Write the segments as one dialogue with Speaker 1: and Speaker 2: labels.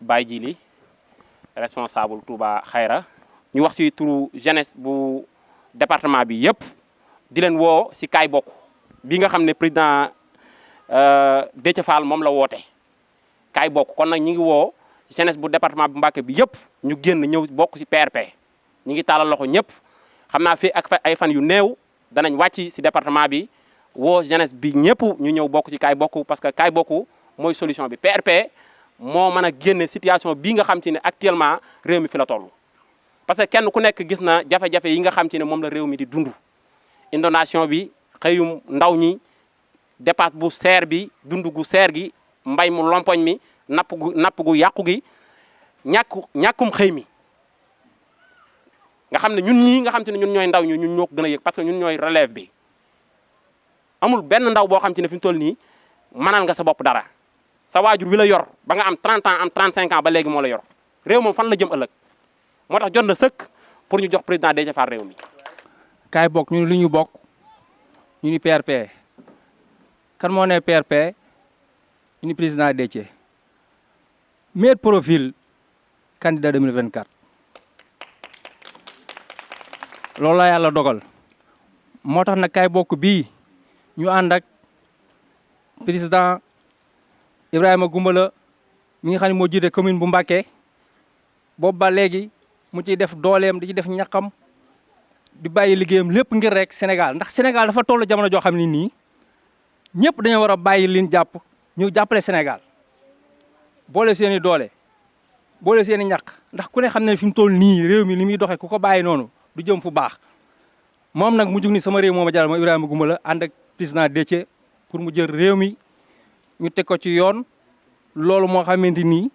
Speaker 1: Baye Djili responsable Touba Xayra ñu wax ci turu jeunesse bu département bi yëpp di leen woo ci kaay bokk bi nga xam ne président Déthié Fall moom la woote kaay bokk kon nag ñi ngi woo jeunesse bu département bu Mbacké bi yëpp ñu génn ñëw bokk ci PRP ñi ngi taalal loxo ñëpp xam naa fii ak ay fan yu néew danañ wàcc ci département bi woo jeunesse bi ñëpp ñu ñëw bokk ci kaay bokk parce que kaay bokk mooy solution bi PRP moo mën a génne situation bii nga xam ci ne actuellement réew mi fi la toll. parce que kenn ku nekk gis na jafe-jafe yi nga xam ci ne moom la réew mi di dund inondation bi xëyum ndaw ñi dépasse bu seer bi dund gu seer gi mbay mu lompoñ mi napp gu yàqu gi ñàkkum xëy mi nga xam ne ñun ñii nga xam te ne ñun ñooy ndaw ñi ñun ñoo ko gën a yëg parce que ñun ñooy relève bi amul benn ndaw boo xam te ne fi mu toll nii mënal nga sa bopp dara sa waajur wi la yor ba nga am 30 ans am 35 ans ba léegi moo la yor réew moom fan la jëm ëllëg moo tax jot na sëkk pour ñu jox président Déthié Fall réew mi.
Speaker 2: kaay bokk ñu li ñu bokk ñu ni PRP kan moo ne PRP ñu ni président Déthié meilleur profil candidat 2024 loolu la yàlla dogal moo tax nag kaay bokk bii ñu ànd ak président Ibrahima Goumbala mi nga xam ne moo jiite commune bu Mbacké boobu ba léegi mu ciy def dooleem di ci def ñaqam di bàyyi liggéeyam lépp ngir rek Sénégal ndax Sénégal dafa toll jamono joo xam ne nii ñëpp dañoo war a bàyyi liñ jàpp ñëw jàppale Sénégal boole seen i doole boole seen i ñaq ndax ku ne xam ne fi mu toll nii réew mi li muy doxee ku ko bàyyi noonu du jëm fu baax moom nag mu jug ni sama réew mooma jaral ma Ibrahima Goumbala ànd ak président Déthié pour mu jël réew mi ñu teg ko ci yoon loolu moo xamante nii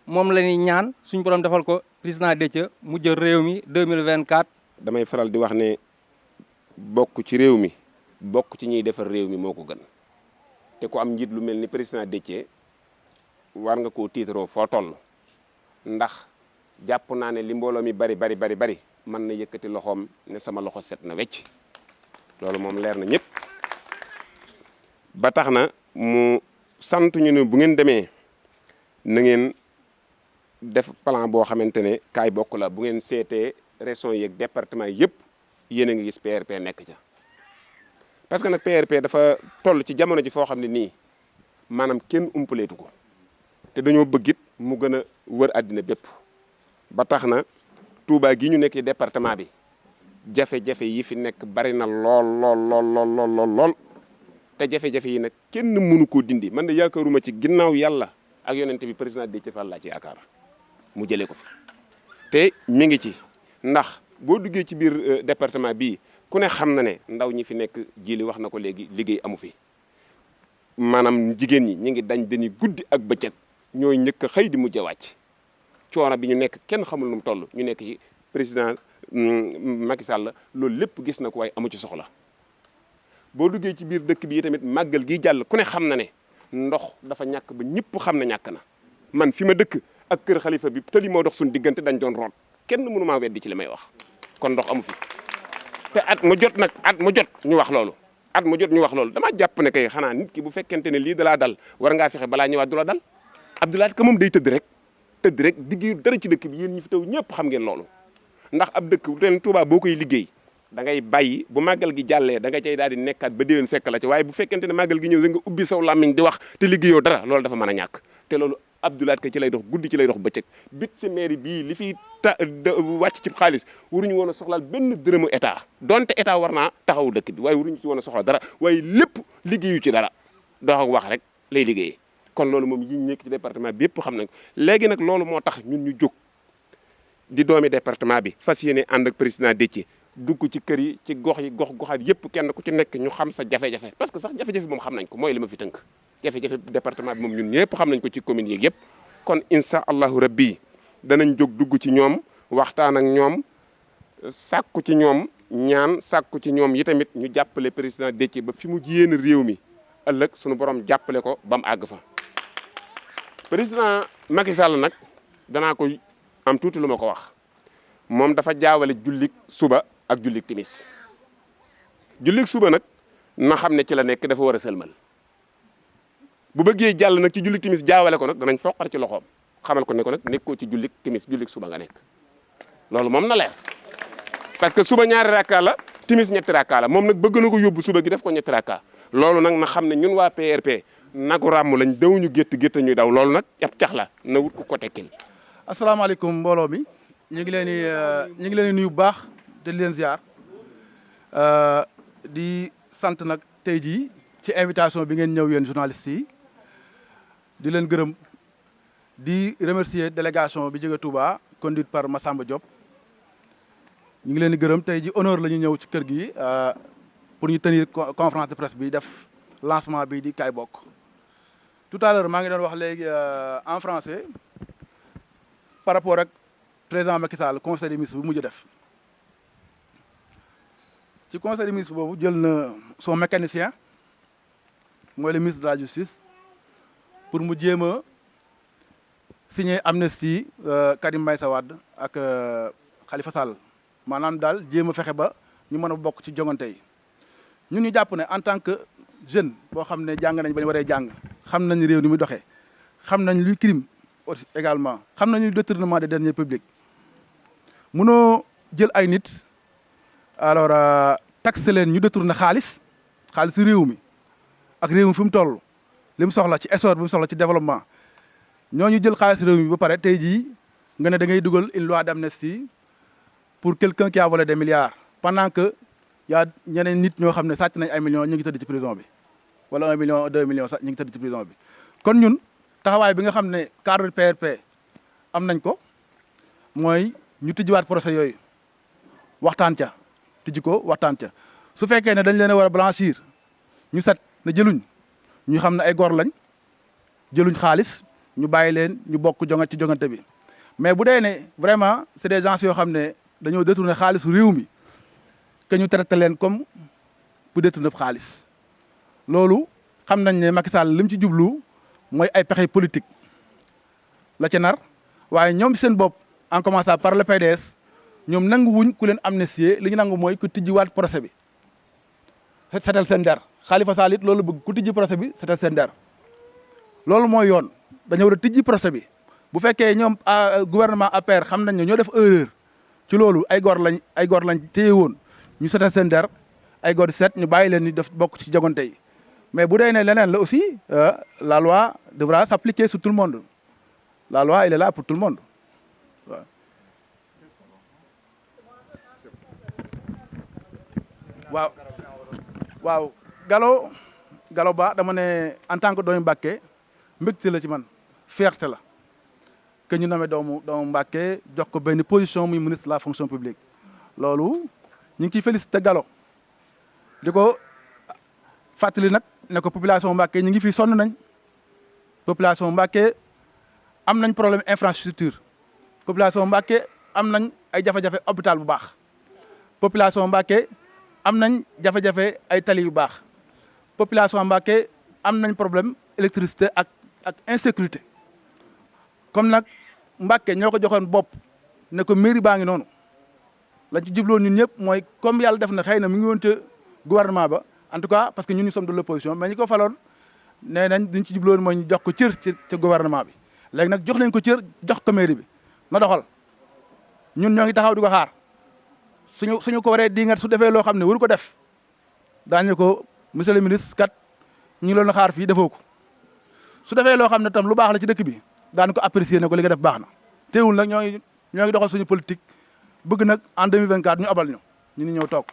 Speaker 2: moom la ñuy ñaan suñu borom defal ko président Déthié mu jël réew mi 2024.
Speaker 3: damay faral di wax ne bokk ci réew mi bokk ci ñuy defar réew mi moo ko gën te ku am njiit lu mel ni président Déthié war nga koo tiitaroo foo toll ndax jàpp naa ne li mbooloo mi bari mën na yëkkati loxoom ne sama loxo set na wecc loolu moom leer na ñëpp ba tax na mu sant ñu ne bu ngeen demee na ngeen def plan boo xamante ne kaay bokk la bu ngeen seetee régions yeeg département yëpp yéen a ngi gis PRP nekk ca parce que nag PRP dafa toll ci jamono ji foo xam ne nii maanaam kenn umpaleetu ko te dañoo bëggit mu gën a wër àddina bépp ba tax na Touba gi ñu nekk ci département bi jafe-jafe yi fi nekk bari na lool te jafe-jafe yi nag kenn mënu koo dindi man de yaakaaruma ci ginnaaw yàlla ak yonent bi président Déthié Fall laa ci yaakaar mu jëlee ko fi te mi ngi ci ndax boo duggee ci biir département bii ku ne xam na ne ndaw ñi fi nekk jili wax na ko léegi liggéey amu fi maanaam jigéen ñi ñu ngi dañuy guddi ak bëccëg ñooy njëkk a xëy di mujj a wàcc coono bi ñu nekk kenn xamul nu mu toll ñu nekk ci président Macky Sall loolu lépp gis na ko waaye amu ci soxla boo duggee ci biir dëkk bi tamit màggal gi jàll ku ne xam na ne ndox dafa ñàkk ba ñëpp xam na ñàkk na man fi ma dëkk ak kër xalifa bi tëli moo dox suñu diggante dañ doon root kenn mënu maa weddi ci li may wax kon ndox amu fi te at mu jot ñu wax loolu dama jàpp ne kay xanaa nit ki bu fekkente ne lii dalaa dal war ngaa fexe balaa ñëwaat du la dal Abdoulaye ka moom day tëdd rek digg dara ci dëkk bi yéen ñi fi taw ñëpp xam ngeen loolu ndax ab dëkk bu teen Touba boo koy liggéey da ngay bàyyi bu màggal gi jàllee da nga cay daal di nekkaat ba déwén fekk la ci waaye bu fekkente ne màggal gi ñëw da nga ubbi saw làmmiñ di wax te liggéeyoo dara loolu dafa mën a ñàkk te loolu Abdoulaye ka ci lay dox guddi ci lay dox bëccëg bit ci mairie bii li fiy wàcc ci xaalis waruñu woon a soxlaal benn dërëmu état donte état war naa taxawu dëkk bi waaye waruñu ci woon a soxla dara waaye lépp liggéeyu ci dara dox ak wax rek lay liggéeyee kon loolu moom yi ñu nekk ci département bi yëpp xam nañ ko léegi nag loolu moo tax ñun ñu jóg di doomi département bi fas yéene ànd ak président Déthié dugg ci kër yi ci goxaat yëpp kenn ku ci nekk ñu xam sa jafe-jafe parce que sax jafe-jafe moom xam nañ ko mooy li ma fi tënk jafe-jafe département bi moom ñun ñëpp xam nañ ko ci commune yi yëpp kon incha allahu rabbi danañ jóg dugg ci ñoom waxtaan ak ñoom sàkku ci ñoom ñaan sàkku ci ñoom yi tamit ñu jàppale président Déthié ba fi mu yéen réew mi ëllëg suñu borom jàppale ko ba mu àgg fa président Macky Sall nag danaa ko am tuuti lu ma ko wax moom dafa jaawale jullik suba ak jullik timis jullik suba nag na xam ne ci la nekk dafa war a sëlmal bu bëggee jàll nag ci jullik timis jaawale ko nag danañ foqar ci loxoom xamal ko ne ko nag nekkoo ci jullik timis jullik suba nga nekk loolu moom na leer parce que suba ñaari rakka la timis ñetti rakka la moom nag bëgg na ko yóbbu suba gi def ko ñetti rakka loolu nag na xam ne ñun waa PRP nagu ràmm lañ dawuñu gétt ñuy daw loolu nag yab cax la na wut ko tekkil.
Speaker 4: asalaamaaleykum mbooloo mi ñu ngi leen di nuyu bu baax te di leen ziar di sant nag tey jii ci invitation bi ngeen ñëw yéen journalistes yi di leen gërëm di remercier délégation bi jóge Touba conduite par Massamba Diop ñu ngi leen di gërëm tey ji honneur la ñu ñëw ci kër gi pour ñu tenir conférence de presse bi def lancement bi di Kaay Bokk. Tout à l'heure maa ngi doon wax léegi en français par rapport ak président Macky Sall conseil des ministres bu mujj def ci conseil des ministres boobu jël na son mécanicien mooy le ministre de la justice pour mu jéem a signer amnistie Karim Meïssa Wade ak Khalifa Sall maanaam daal jéem a fexe ba ñu mën a bokk ci jongante yi ñun ñu jàpp ne en tant que jeune boo xam ne jàng nañ ba ñu waree jàng xam nañ réew ni muy doxee xam nañ luy crime aussi également xam nañ luy détournement des deniers publics munoo jël ay nit alors taxe leen ñu détourné xaalis réew mi ak réew mi fi mu toll li mu soxla ci essor bi mu soxla ci développement ñooñu jël xaalis réew mi ba pare tey jii nga ne da ngay dugal une loi d'amnistie pour quelqu'un qui a volé des milliards pendant que y a ñeneen nit ñoo xam ne sàcc nañ ay millions ñu ngi tëdd ci prison bi wala 1 million 2 millions sax ñu ngi tëdd ci prison bi. kon ñun taxawaay bi nga xam ne cadre PRP am nañ ko mooy ñu tijjiwaat procès yooyu waxtaan ca tijji ko waxtaan ca su fekkee ne dañ leen a war a blanchir ñu set na jëluñ ñu xam ne ay góor lañ jëluñ xaalis ñu bàyyi leen ñu bokk jonga ci jongante bi mais bu dee ne vraiment c'est des gens yoo xam ne dañoo détourné xaalisu réew mi que ñu traité leen comme bu détourné xaalis loolu xam nañ ne Macky Sall li mu ci jublu mooy ay pexe politique la ca nar waaye ñoom seen bopp en commençant par le PDS ñoom nangu wuñ ku leen amnistier li ñu nangu mooy ku tijjiwaat procès bi setal seen der Khalifa Sall it loolu bëgg ku tijji procès bi setal seen der loolu mooy yoon dañoo war a tijji procès bi bu fekkee ñoom gouvernement APR xam nañ ne ñoo def erreur ci loolu ay góor lañ téye woon ñu setal seen der ay góor set ñu bàyyi leen ñu def bokk ci jogante yi mais bu dee ne leneen la aussi la loi devra s'appliquer sur tout le monde la loi elle est là pour tout le monde waaw Gallo Ba dama ne en tant que doomu Mbàkke mbégte la ci man fierté la que ñu namee doomu Mbàkke jox ko benn position muy ministre de la fonction publique loolu ñu ngi ciy félicité Gallo di ko fàttali nag ne ko population Mbàkke ñu ngi fii sonn nañ population Mbàkke am nañ problème infrastructure population Mbàkke am nañ ay jafe-jafe hôpital bu baax population Mbàkke am nañ jafe-jafe ay tali yu baax population Mbàkke am nañ problème électricité ak insécurité comme nag Mbàkke ñoo ko joxoon bopp ne ko mairie baa ngi noonu lañ ci jubloon ñun ñëpp mooy comme yàlla def na xëy na mu ngi woon te gouvernement ba en tout cas parce que ñun ñu sommes de l'opposition mais ñi ko faloon nee nañ duñ ci jubloon mooy ñu jox ko cër ci gouvernement bi léegi nag jox nañ ko cër jox ko mairie bi na doxal ñun ñoo ngi taxaw di ko xaar suñu ko waree di nga su defee loo xam ne waru ko def daañu ko monsieur le ministre kat ñu ngi loon xaar fii defoo ko su defee loo xam ne tam lu baax la ci dëkk bi daan ko apprécier ne ko li nga def baax na teewul nag ñoo ngi doxal suñu politique bëgg nag en 2024 ñu abal ñu ñëw toog